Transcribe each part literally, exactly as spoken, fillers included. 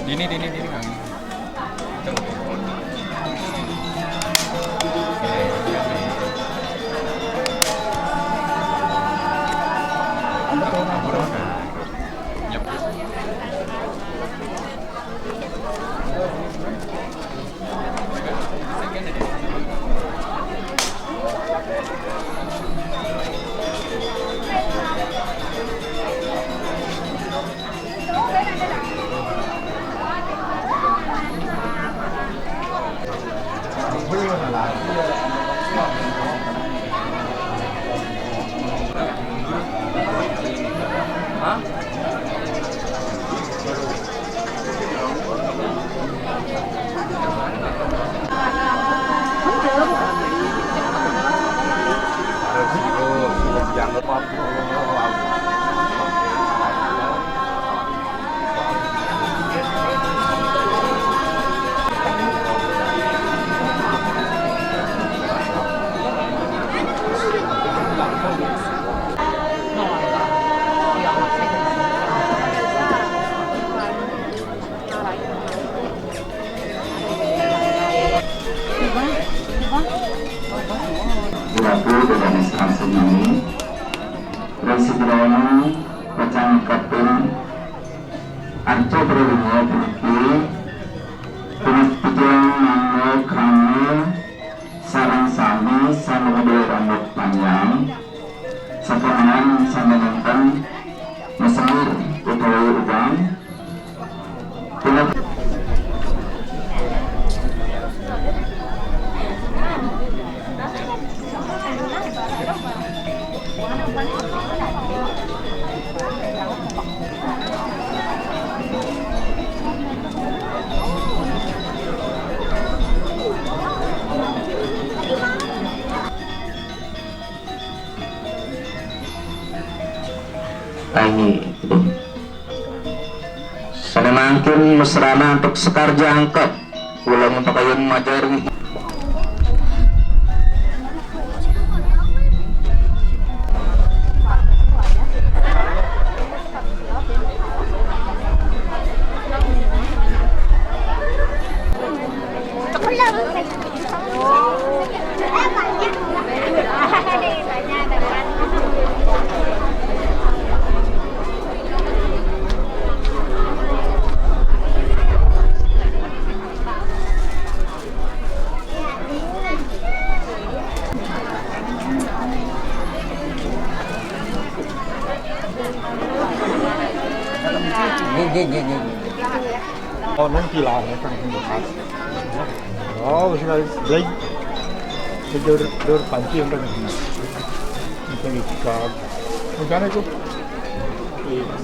Dini, dini, dini, Kang. Sira Danes Arsenani, Resi Drono, Pecang Keping, Arca Pralinga puniki, Pinus Pejang Mangga Krama, sareng sami sami ngeduwe rambut panjang, sakemangan sami nenten mesembur utawi ubang, Aini, sane mangkin mesrana antuk Sekar Jangkep, kula ngempakayun majar. Nggih, nggih, nggih, nggih. Oh, nang kilang, nang kilang. Oh, wis lali blek. Dur, dur panci yang penting. Penting ikan. Rencana itu. Iya.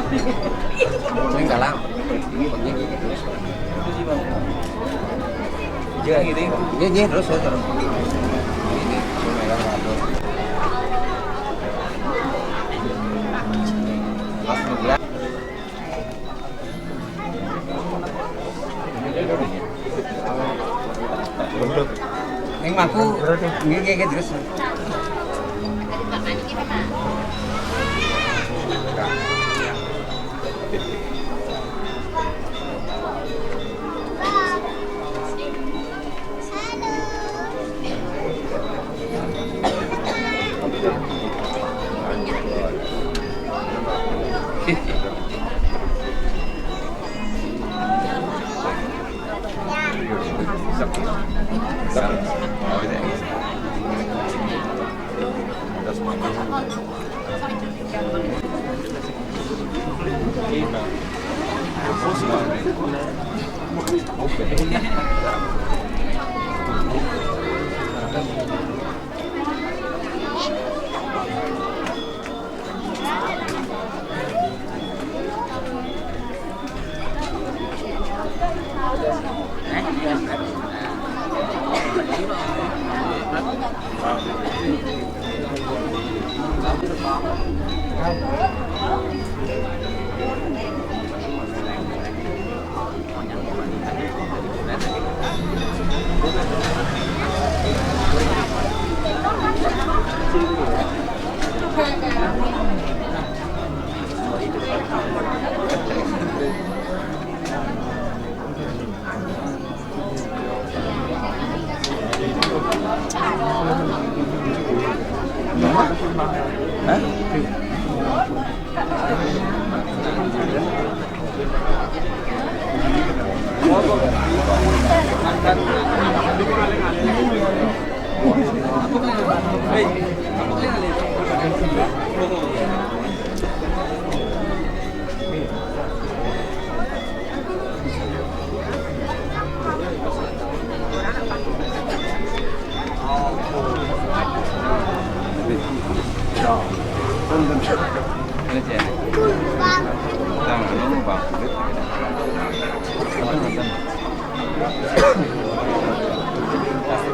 Sering kalah. Ini begini gitu. Iya, iya, iya, terus, terus, terus. Ini, ini, megang kabel. Pas ngeblak. Yang aku, ini kayak gitu terus.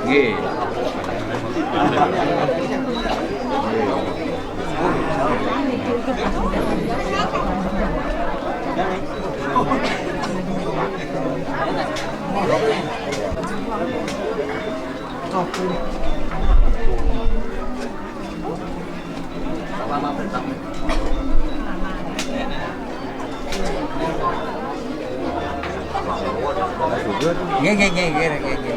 Nggih. Nggih, nggih, nggih, nggih, nggih, nggih.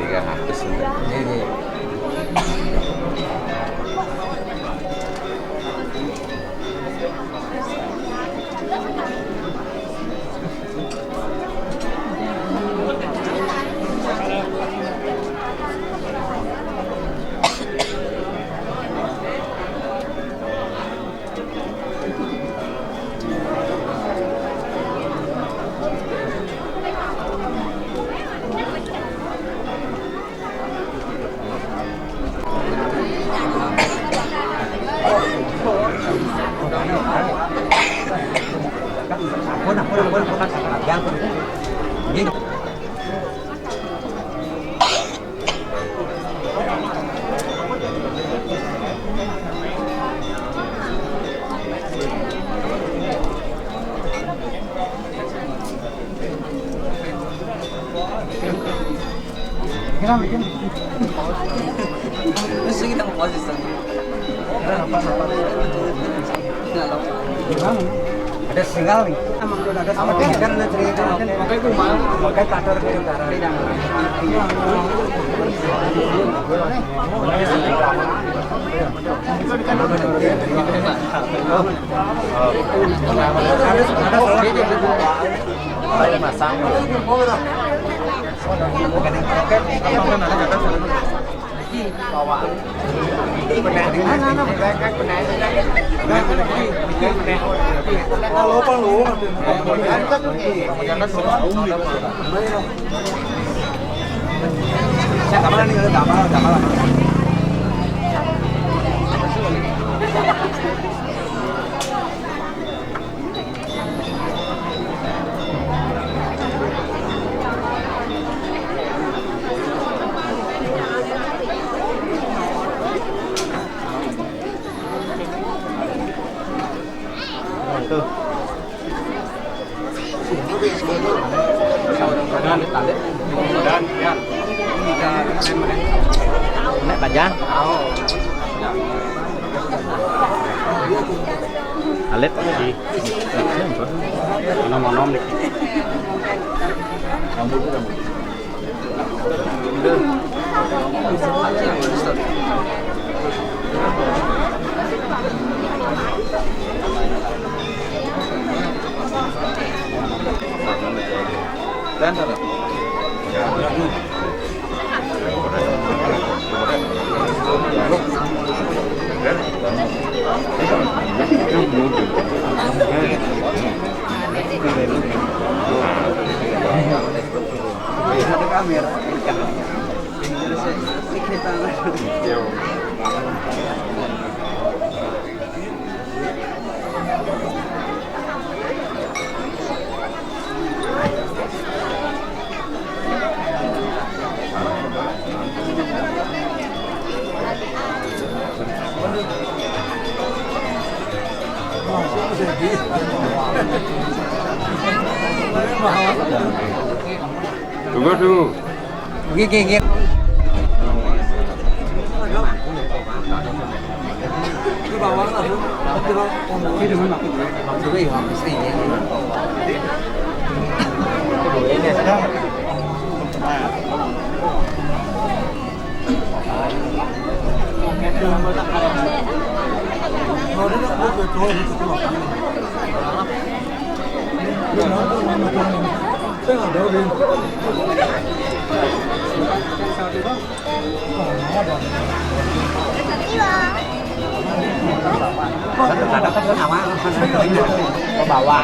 Tiga ratus. Iya, iya. Ada singal nih. Ada singal nih. Ada singal. Ada singal. Ada singal. Pakai kader ke utara. Ada, ada. Nek panjang. Alit. Nom-nom niki. Tunggu, tunggu. Oke, oke, oke. Ke bawah.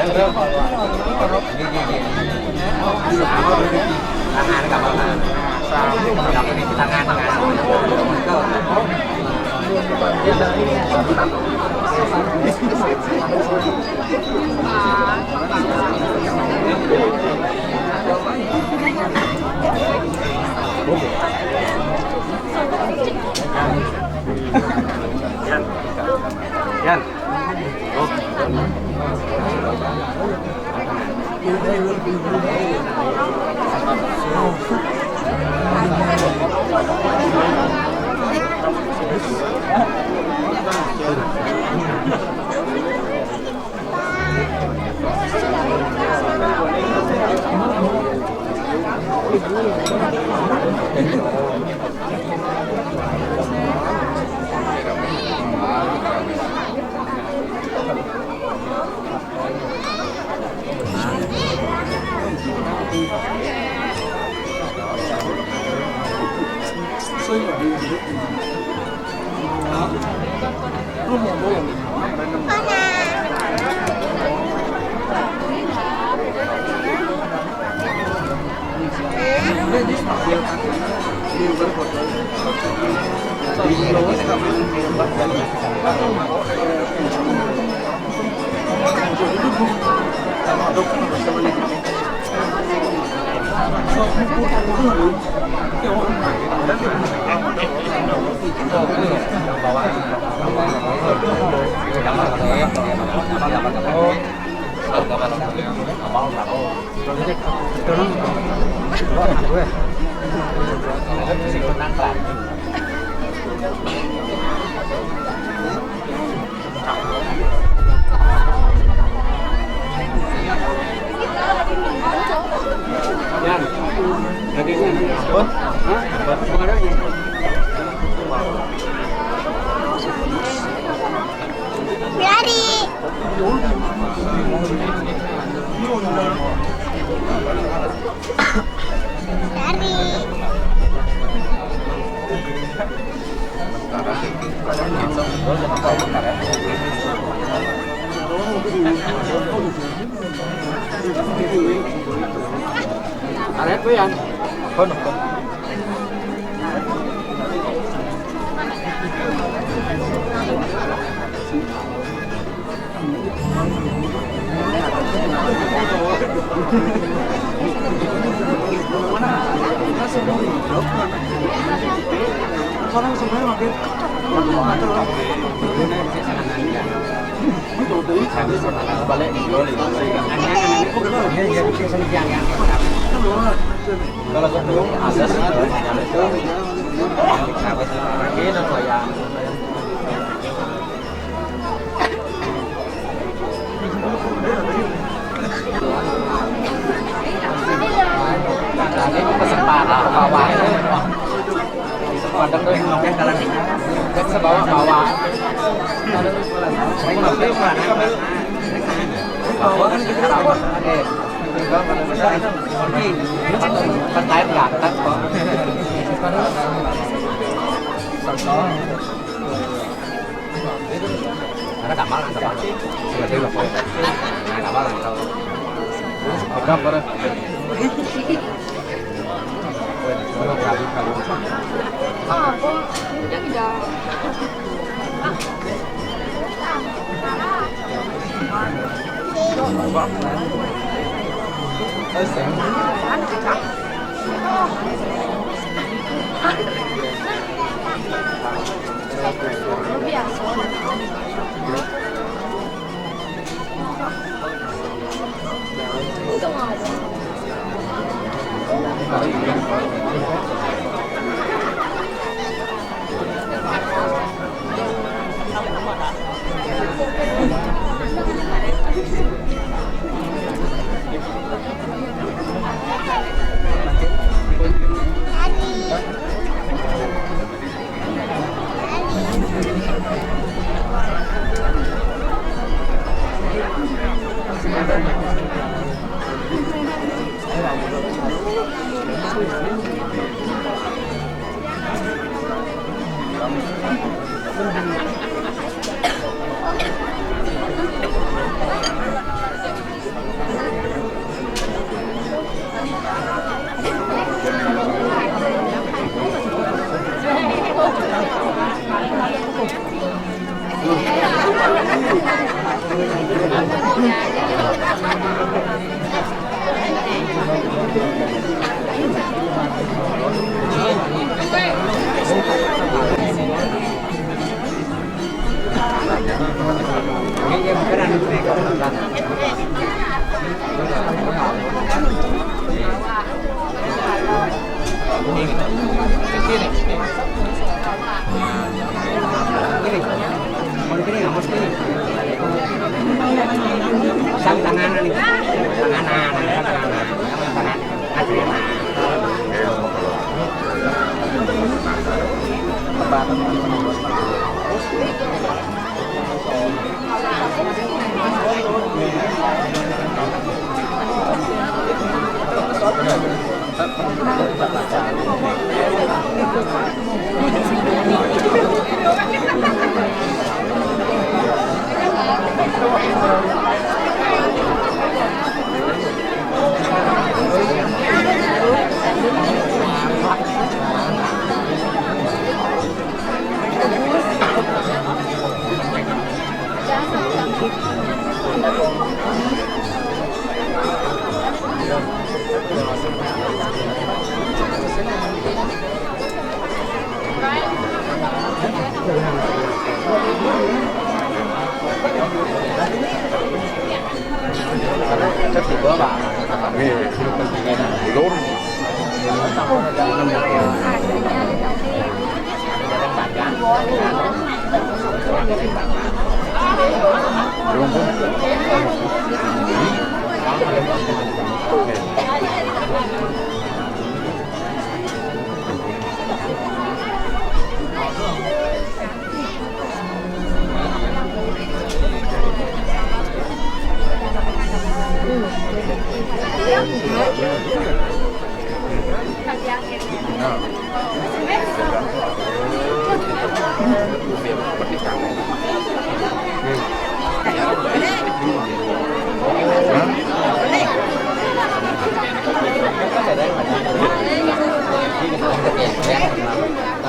Tangan, tangan. Tangan, tangan. Yan. Yan. Yan, dagingnya. Hah? Kemarin yang Arep ko yan. Kalau ketemu ada sih, ada sih. Ini namanya. Nah, ini pesen parah, bawah. Padang tuh yang ngopi kalau di, kan sebawa bawa. Saya ngopi mana? Bawa kan kita rawat. Oke. Pas air ganteng kok. Karena gampang, gampang. Sudah deh, Bapak. Nah, gampang, gampang. Gampang, gampang. Ah, kok dia tidak?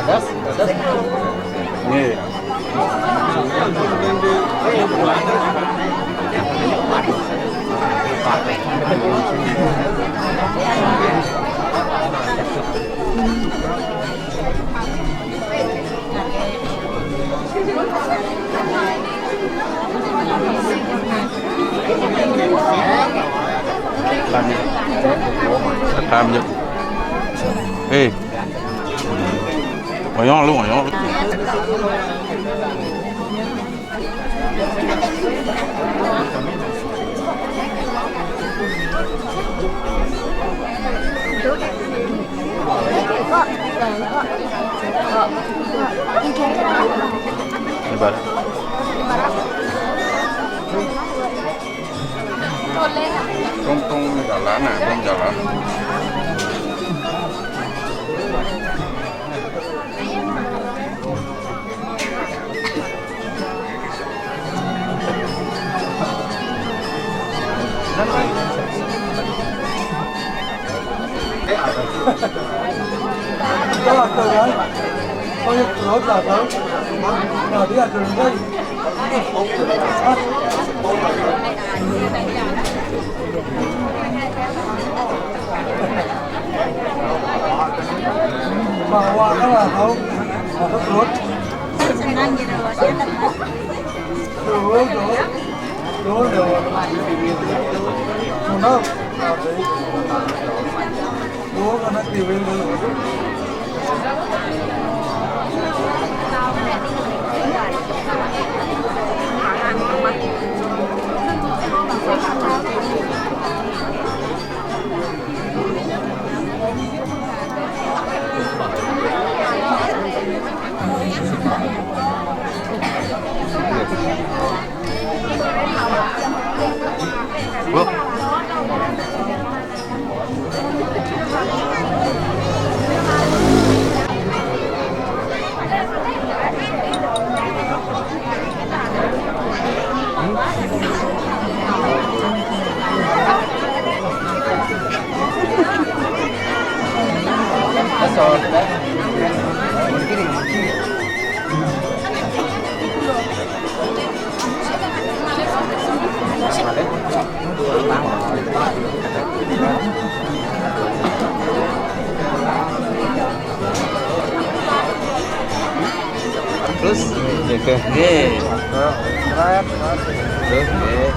Nggih. Tam yuk. Eh. Ngoyong lu, ngoyong lu. Ini balik. Tong, tong jalan, nah, tong jalan. Mà qua đó là không, là có chuột. Chuột, chuột, chuột, chuột. Không đâu. Chuột, nó kêu lên. Terus? Oke. Nggih. Terus, nggih.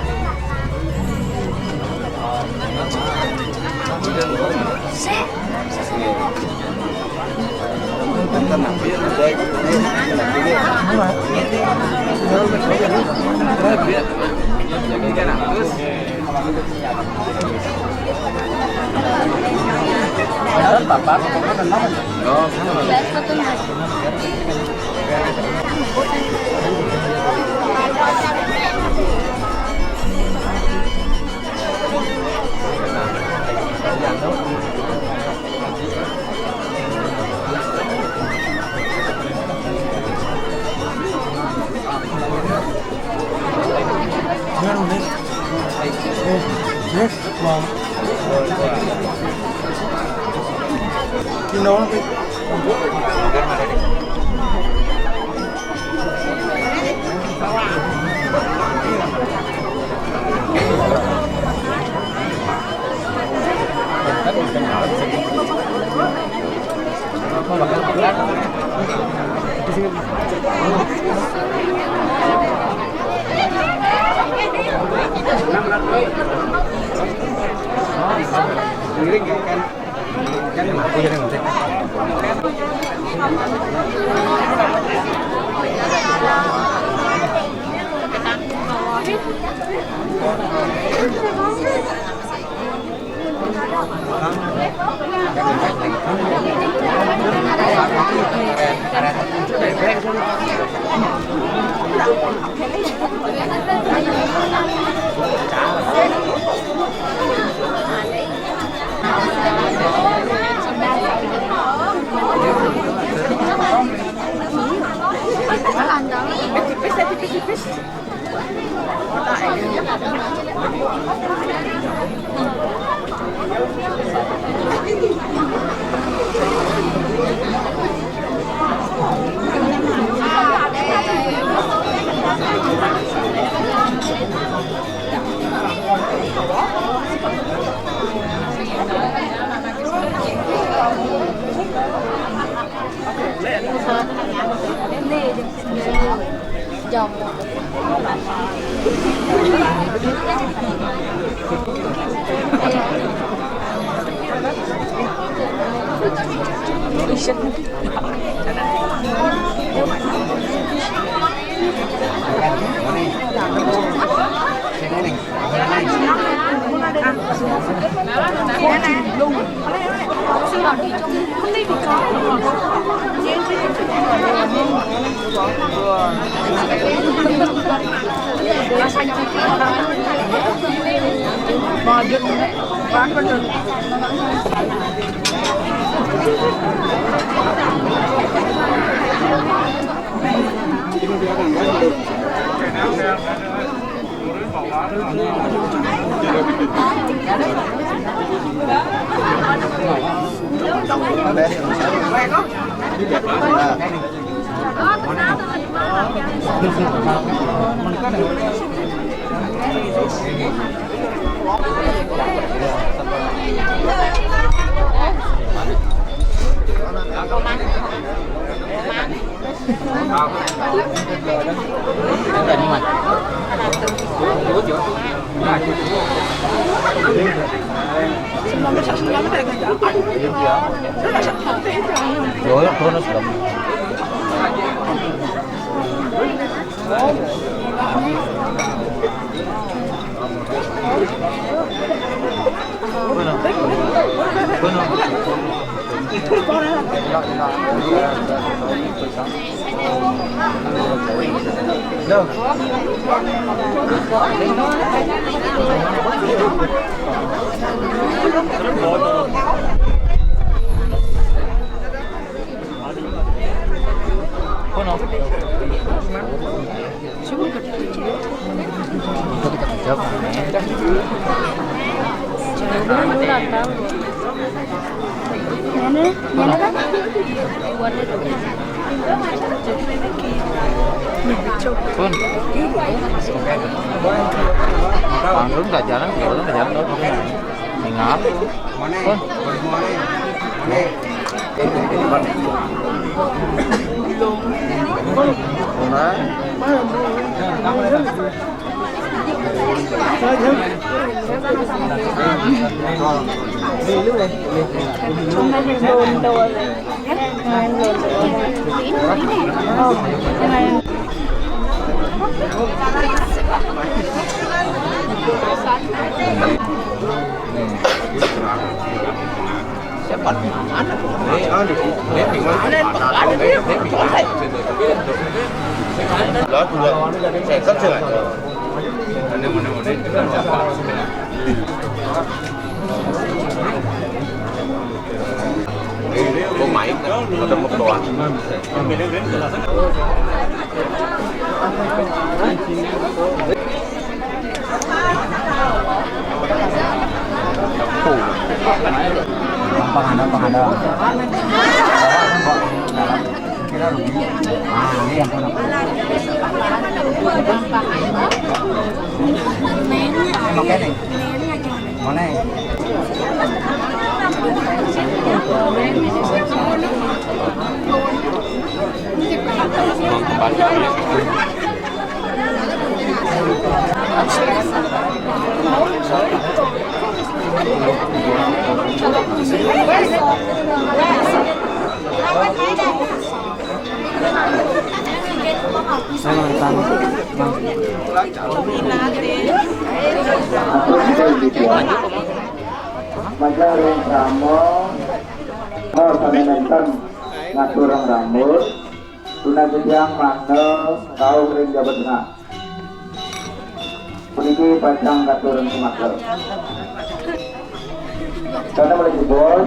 Pun. Langsung nggak jalan, nggak jalan, nggak jalan, nggak jalan. Tinggal. Pun. Lah, dua seket sih, Mas. Mau main, ada mau keluar. Tuh. Gampang ada, gampang ada. Kira rugi. Ah, ini yang pun. Oke nih. Mana? Uang kembali. Majaring Samo, oh, sampai nonton ngaturang rambut, tuna jejang mangga, kau kering jabat tengah. Puniki pacang katurun sumakel. Karena mulai jebos,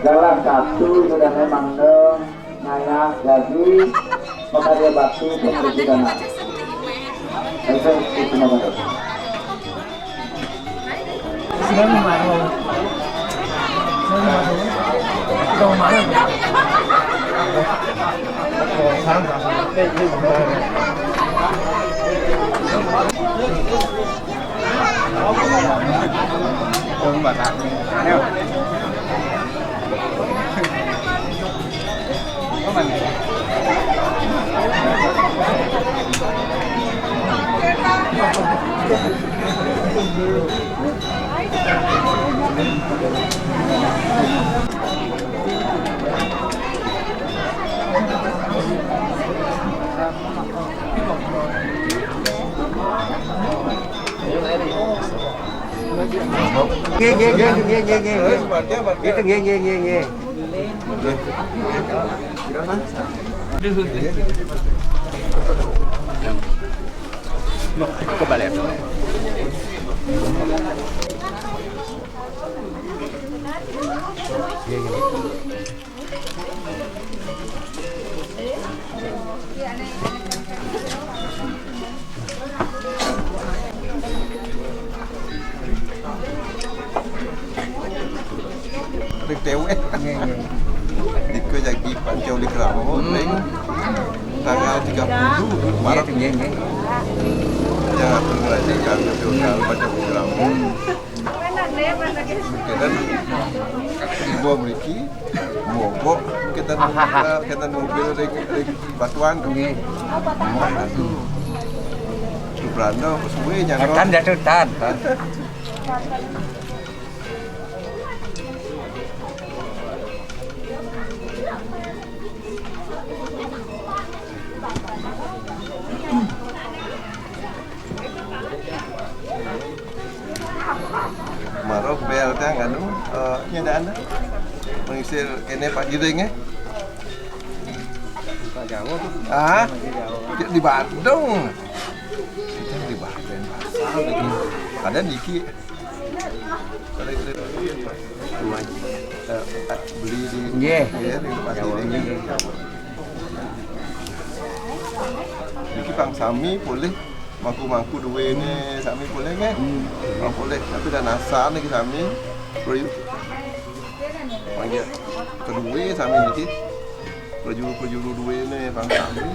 galah satu sudah memang neng naya jadi pekarya bakti pemerintah dana. Itu itu nomor. Nggih, nggih, nggih, nggih, nggih, nggih. Itu nggih, nggih, nggih, nggih. Kebalik. Nggih, nggih. Ring dewek. Nggih, nggih. Niku jagi Pak Joli Kramo, hmm, ring tanggal tiga puluh Maret. Nggih, nggih. Yang atur ngerajikan Pak Joli Kramo. Kenten ibu mriki, mogok kenten, kenten mobil ring, ring Batuan to. Nggih. Mogok atu. Subranda suwe nyangkut. Tekan jatuh tan. Maro bel tang anu, eh, nyedana. Mengisir kene Pak Giring, eh. Buka jauh tuh. Ah? Di Bandung. Kita di Bandung. Ada niki. Eh, eh, beli di, nggih, nggih, di Pasar, nggih. Niki pang sami polih, mangku-mangku duwene sami polih nggih. Hmm. Pang polih, tapi dah nasar niki sami. Beli. Panggil kedua sami niki. Prajuru-prajuru duwene pang sami.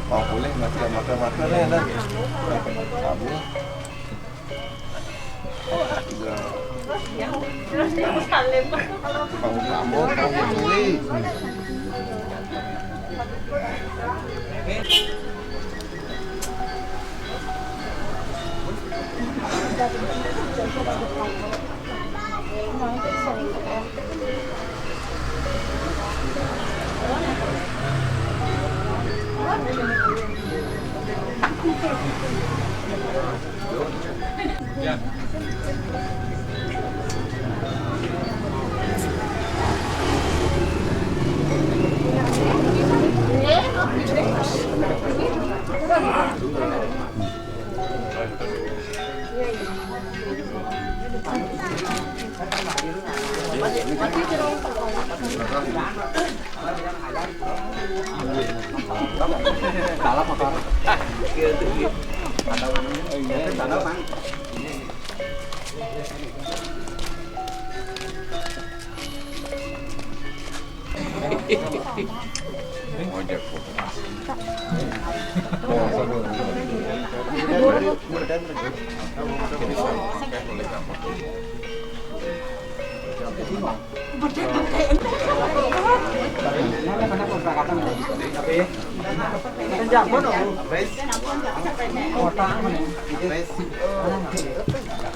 Oh, boleh, masih ada makan-makan ya, dah. Kami. Ya. Pang rambut, pang kulit.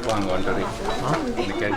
Wah, ngontori. Hah? Ini kan.